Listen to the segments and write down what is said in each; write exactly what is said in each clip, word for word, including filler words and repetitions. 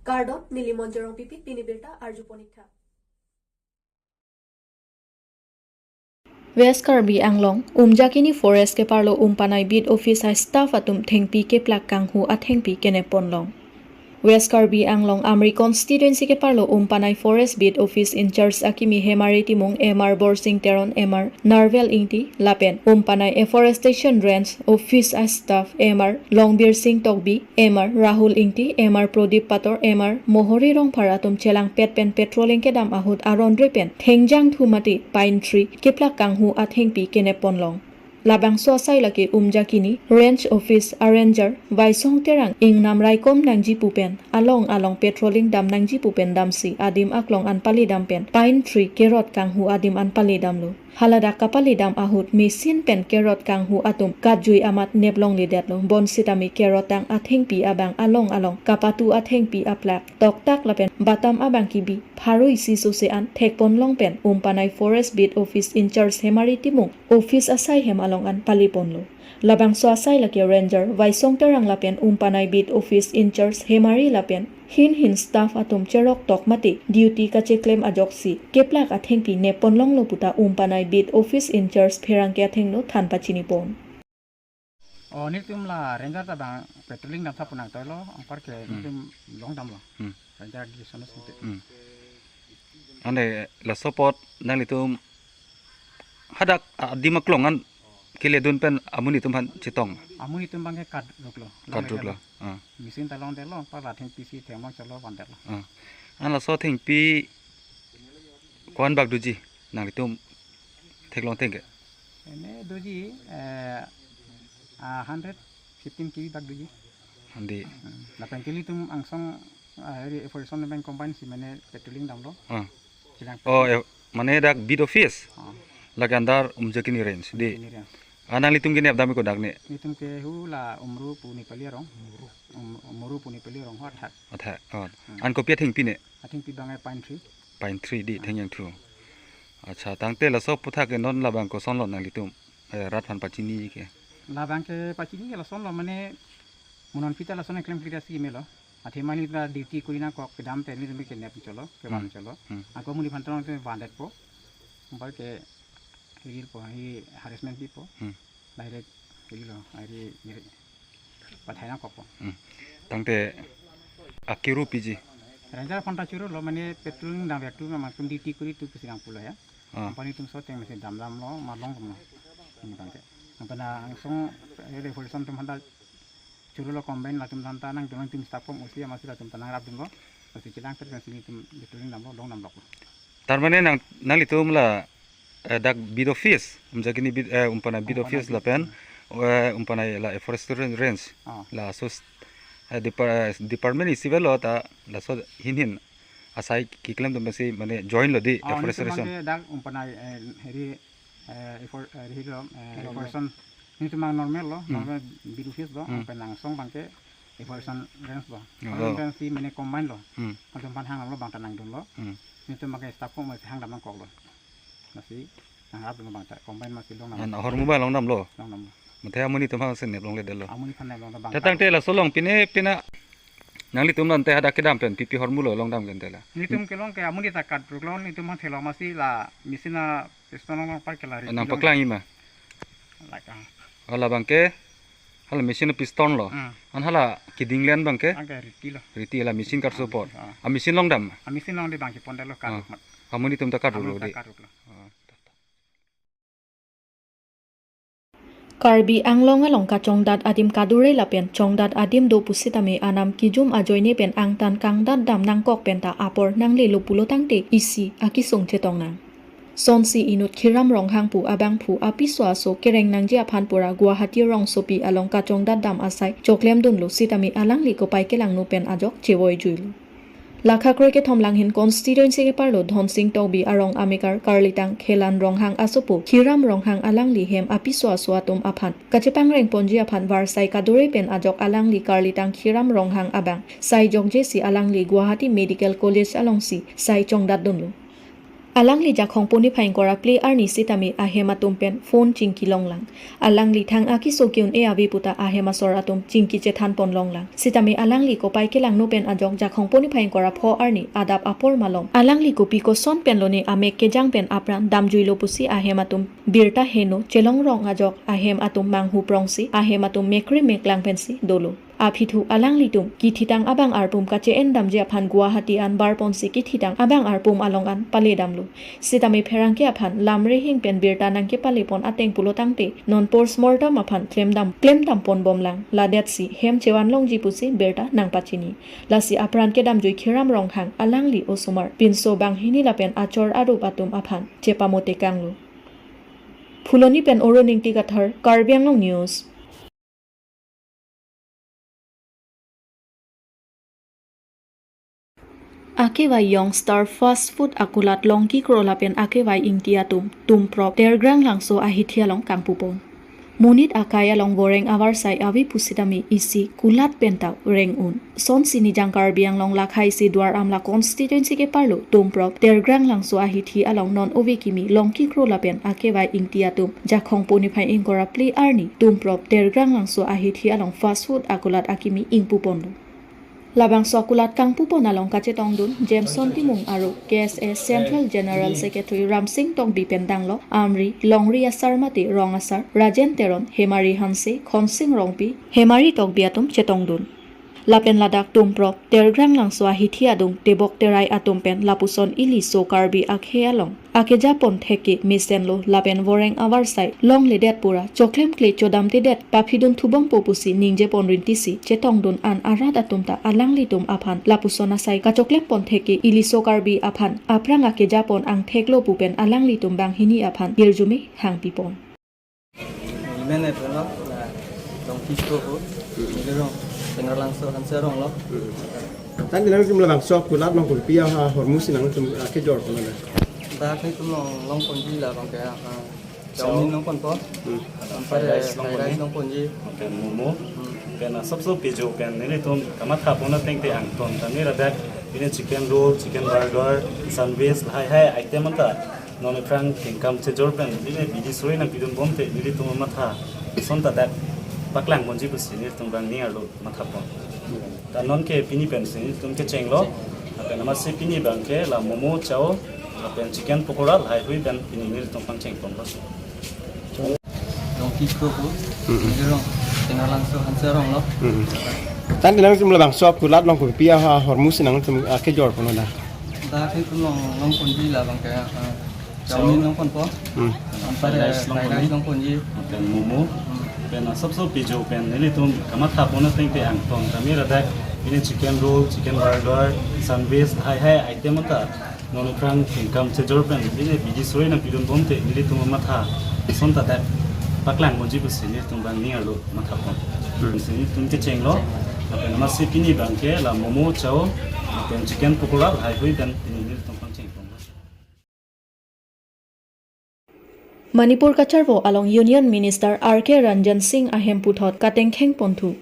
Kardom, neli Monjorong Pipit, pini birta arju ponik tha. West Karbi Anglong, Umjakini Forest keparlo Umpanai Beat Office a-staff atum thengpi keplak kanghu athengpi kenep ponlong. West Karbi Anglong Amri Constituency keparlo Umpanai Forest Beat Office in-charge akimi Hemari Timung, M R Borsing Teron, M R Narvel Ingti, lapen Umpanai Afforestation Range Office a-staff M R Longbir Sing Tokbi, M R Rahul Ingti, M R Prodip Pator, M R Mohori Rongphar atum chelangpet pen patrolling kedam ahut aron re pen thengjang thu mate pine tree keplak kanghu athengpi kenep ponlong. Labangso asai lake Umjakini Range Office a-ranger Vaisong Terang ingnam raikom nangji pu pen along along patrolling dam nangji pu pen damsi adim aklong an pali dam pen pine tree kerot kanghu adim an pali damlo. Haladak kapali dam ahut machine pen kerot kanghu atum katjui amat nep longledetlo. Bonsitame kerot tang athengpi abang along along kapatu athengpi aplak, toktak lapen batam abang kibi pharo isi sose an thek ponlong pen Umpanai Forest Beat Office in-charge Hemari Timung office asai hem along an pali ponlo. Labangso asai lake ranger Vaisong Terang lapen Umpanai Beat Office in-charge Hemari lapen hin hin staff atum cherok tok mate duty kacheklem ajoksi keplak athengpi nep ponlonglo puta Umpanai Beat Office in-charge pherangke athengno than pachini pon. Oh, nelitum la ranger ta bang patrolling dam tha pu nangtoilo, anparke Hmm. nelitum long damlo. Hmm. Ranger di sono sinte. Hmm. Ante laso apot nanglitum hadak adim aklong an keledun pen amonit atum aphan chetong. Amonit atum abangke kadruklo. Kadruklo. Ah. Machine ta longdetlo, anpar la thengpi si thengmon chalo vandetlo. Ah. An laso thengpi ko-an bak doji nanglitum theklong thengke? Ene doji, eh, ah, hundred fifteen K B bak doji. Handi. Hmm. Lapen ke nelitum angsong, ah, area afforestation lapen combine si mane patrolling damlo. Ah. Chelang. Oh, eh, mane dak beat office. Ah. Lake under Umjakini range, di. Umjakini range. Ah, nanglitum kenep dam ko dak ne? Nelitum ke hu la Umru pu Nepali arong. Um, Umru pu Nepali arong ho athak. Athak. Oh. Hmm. An kopi athengpi ne? Athengpi abang pine tree. Pine tree di, Hmm. thengjang thu. Acha, tangte laso aputhak ke non labang kosonlo nanglitum, eh, rat aphan pachini ke? Labang ke pachini ke lasonlo, mane mo non aphi ta lason keklem kri ta si melo. Athe mane ta duty kori nangkok kedam te nelitum kenep cholo, kevan Hmm. cholo. Hmm. Ako amonit aphan tong te vandetpo. Anparke hirpo, hi harassment pipo. Hmm. Direct hirlo, hari, hari pathai nangkokpo. Hmm. Tangte akiru piji? Ranger aphan ta churulo, mane patrolling dam ya tu memang tum duty kori tu pusi nangpulo ya. Ah. Ampani tum so teng masi dam damlo, ma long damlo. Ini bangke. Ampana angsong area afforestation atum aphan ta churulo combine, latum aphan ta nangdun, latum staff kom usi amatsi latum aphan nangrap dunlo. Masi chelang ter kan si nelitum patrolling damlo, long damlo. Tar mane nang, nanglitum la, eh, dak beat office, Umjakini beat, eh, Umpanai beat Umpanai office beat. Lapen, eh, Umpanai la afforestation range. Ah. Laso, eh, depar-, eh, department isi avelo ta laso hin hin asai keklem atum si mane join lo di, ah, afforestation. Nelitum abangke dak Umpanai, eh, hari, eh, affor-, eh, hari lo, eh, Normal. Afforestation. Nelitum abang normal lo, Hmm. normal beat office lo, Hmm. lapen angsong abangke afforestation range lo. Oh. Afforestation range si mane combine lo. Hmm. Latum aphan hang damlo, bang ta nangdunlo. Hmm. Nelitum abangke staff kom masi hang dam nangkoklo. Masi nangrap dunlo bang ta combine masi long dam. An ahormu abang long damlo? Long damlo. Mate amonit atum aphan si nep longledetlo. Amonit aphan nep longdam bang ta. Tangte laso along pine pine nanglitum ante hadak kedam pen pi pi ahormu lo long dam ke ante la? Nelitum kelong ke amonit ta kadruklo, nelitum aphan theklong masi la machine a-piston long anparke la riti long. Nangpaklang ima? Like, ah. Oh, labangke hala machine a-piston lo. Hmm. An hala keding le-an abangke? Anke riti lo. Riti la machine karso apot. Ah. A-machine long dam? A-machine long di bang kepondetlo, ah, kadruk amat. Amonit atum ta kadruklo. Amonit ta di kadruklo. Ah. Karbi Anglong along kachongdat adim kadure lapen chongdat adim do pusitame anam kejum ajoine pen angtan kangdat dam nangkok pen ta apor nanglelo pulo tangte isi akesung chetong nang. Sonsi inut Khiram Ronghang pu abangphu apiso aso kereng nangji aphan pura Guwahati rongsopi along kachongdat dam asai choklem dunlo sitame alangli kopai kelangno pen ajok chevoi juilo. Lakha kroi kethom Langhin constituency keparlo Dhonsing Tokbi arong amekar karlitang Khelan Ronghang asopo Khiram Ronghang alangli hem apiso aso atum aphan kachepangreng ponji aphan varsai kadure pen ajok alangli karlitang Khiram Ronghang abang sai jokjesi alangli Guwahati Medical College alongsi sai chongdat dunlo. Alangli Jakhong puni phai ingkoi ra phli arni sitame ahem atum pen phone chingki longlang. Alangli thang akeso ke-un-e ave puta ahem asor atum chingki chethan pon longlang. Sitame alangli kopai kelangno pen ajok Jakhong puni phai ingkoi ra pho arni adap apor malom alangli kopi koson pen lone amek kejang pen apran damjuilo pusi ahem atum birta heno chelong rong ajok ahem atum manghu prongsi ahem atum mekri meklang pensi dolo. Aphi thu alanglitum kithitang abang arpum kache-en damji aphan Guwahati an bar ponsi kithitang abang arpum along an pale damlo. Sitame pherangke aphan lamrehing pen birta nangkepale pon ateng pulo tangte non postmortem aphan klemdam klemdam pon bomlang. Ladet si hem chevan longji pusi birta nangpachini. Lasi apran kedamjui Khiram Ronghang alangli osomar pinso banghini lapen achor arup atum aphan chepamotekanglo. Phuloni pen Orun Ingti Kathar, Karbi Anglong News. Akevai Young Star Fast Food akulat Longki Kro lapen Akevai Ingti atum Tumprop Tergrang Langso ahithi along kangpupon. Monit akai along voreng avarsai ave pusitame isi kulat penta reng un. Sonsi Nijang Karbi Anglong lakhaisi Duar Amla constituency keparlo Tumprop Tergrang Langso ahithi along non ove kimi Longki Kro lapen Akevai Ingti atum Jakhong puni phai ingkoi ra phli arni Tumprop Tergrang Langso ahithi along fast food akulat akimi ingpuponlo. Labangso akulat kangpupon along kachetongdun Jameson Timung aro K S A Central General Secretary Ramsing Tokbi pen danglo Amri, Longri asar mate rong asar Rajen Teron, Hemari Hanse, Khonsing Rongpi, Hemari Tokbi atum chetongdun. Lapen ladak Tumprop Tergrang Langso ahithi adung tebok terai atum pen lapuson iliso Karbi akhei along akejapon theke mesenlo lapen voreng avarsai longledet pura choklemkle chodamtedet paphidun thubompo pusi ningjepon rintisi chetongdun an arat atum ta alanglitum aphan lapuson asai kachoklempon theke iliso Karbi aphan aphrang akejapon angtheklo pu pen alanglitum banghini aphan girjume hangpipon. Imen epen lo, la, Longki Kro pu, neli rong, Tengrang Langso Hanse arong lo. Tangte nangtum labangso akulat along kopi ahormu si nangtum, ah, kejor pon lo? Dak nelitum long, longponji labang ke, ah, chowmein longponpo. Hmm. Anpar fried rice longponji. Fried rice longponji. Pen momo. Hmm. Pen, ah, sop sop pijo pen nelitum kamatha pon ateng te angton tame ladak pine chicken roll, chicken burger, sandwich, lahai hai item anta non aphrang kengkam chejor pen, neli bidi suri nangpidun bom te, nelitum matha, son ta dak paklang ponji pusi nelitum bang ni arlo matha pon. Ta non ke pini pensi nelitum kechenglo, lapen amatsi pini bang ke la momo chow, lapen chicken pokora lahai hui pen pini nelitum pangcheng ponlo. Longki Kro pu, mm-mm, neli rong, Tengrang Langso Hanse arong lo. Mm-mm. Tangte nangtum labangso akulat along kopi ahormu si nangtum, ah, kejor pon lo? Dak nelitum long, longponji labang ke, ah, chowmein longponpo. Hmm. Anpar fried rice longponji. Fried rice longponji. Pen momo. Hmm. Pen, ah, sop sop pijo pen nelitum kamatha pon ateng te angton tame ladak pine chicken roll, chicken burger, sandwich, lahai hai item anta non aphrang kengkam chejor pen pine bidi suri nangpidun bom te nelitum matha, son ta dak paklang ponji pusi nelitum bang ni arlo matha pon. Hmm. Si nelitum kechenglo, lapen amatsi pini bang ke la momo chow, lapen chicken pokora lahai hui pen pini nelitum pangcheng ponlo. Manipur kacharvo along Union Minister R K Ranjan Singh ahem puthot katengkheng ponthu.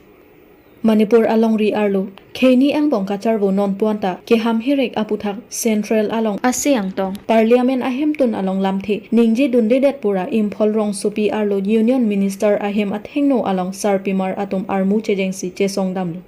Manipur alongri arlo kheni angbong kacharvo nonpu anta keham herek aputhak Central along ase angtong Parliament ahemtun along lamthe ningje dundedet pura Imphal rongsopi arlo Union Minister ahem athengno along sarpimar atum armu chejengsi chesong damlo.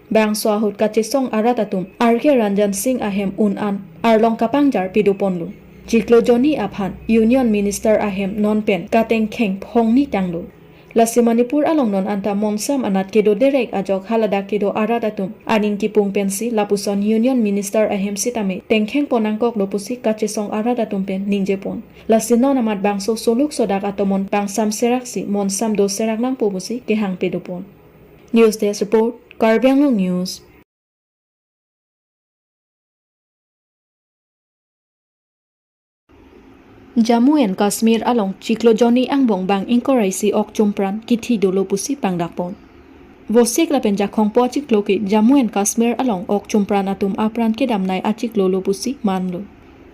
Bangso ahut kachesong arat atum R K Ranjan Singh ahem un an arlong kapangjar pidoponlo. Chiklo jonni aphan Union Minister ahem non pen katengkheng phongni tanglo. Lasi Manipur along non anta monsam anat kedo derek ajok haladak kedo arat atum aning kipung pensi lapuson Union Minister ahem sitame tengkheng pon nangkoklo pusi kachesong arat atum pen ningjepon. Lasi non amat bangso soluk sodak atomon pangsam seraksi monsam do serak nangpo pusi kehang pedopon. News Desk Report, Karbi Anglong News. Jammu and Kashmir along chiklo jonni angbong bang ingkoi ra isi ok chumpran kithi dolo pusi pangdakpon. Vosik lapen Jakhong po achiklo ke Jammu and Kashmir along ok chumpran atum apran kedamnei achiklolo pusi manlo.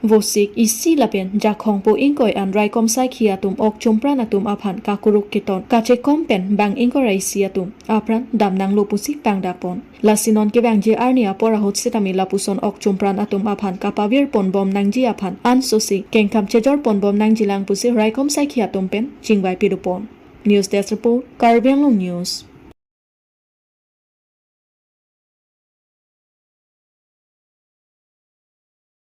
Vosik isi lapen Jakhong po ingkoi an raikom saikhi atum ok chumpran atum aphan kakuruk keton kachekom pen bang ingkoi ra isi atum apran damnanglo pusi pangdakpon. Lasi non kevangji arni apor ahut sitame lapuson ok chumpran atum aphan kapavir ponbom nangji aphan ansosi kengkam chejor ponbom nangjilang pusi raikom saikhi atum pen chingvai pidopon. News Desk Report, Karbi Anglong News.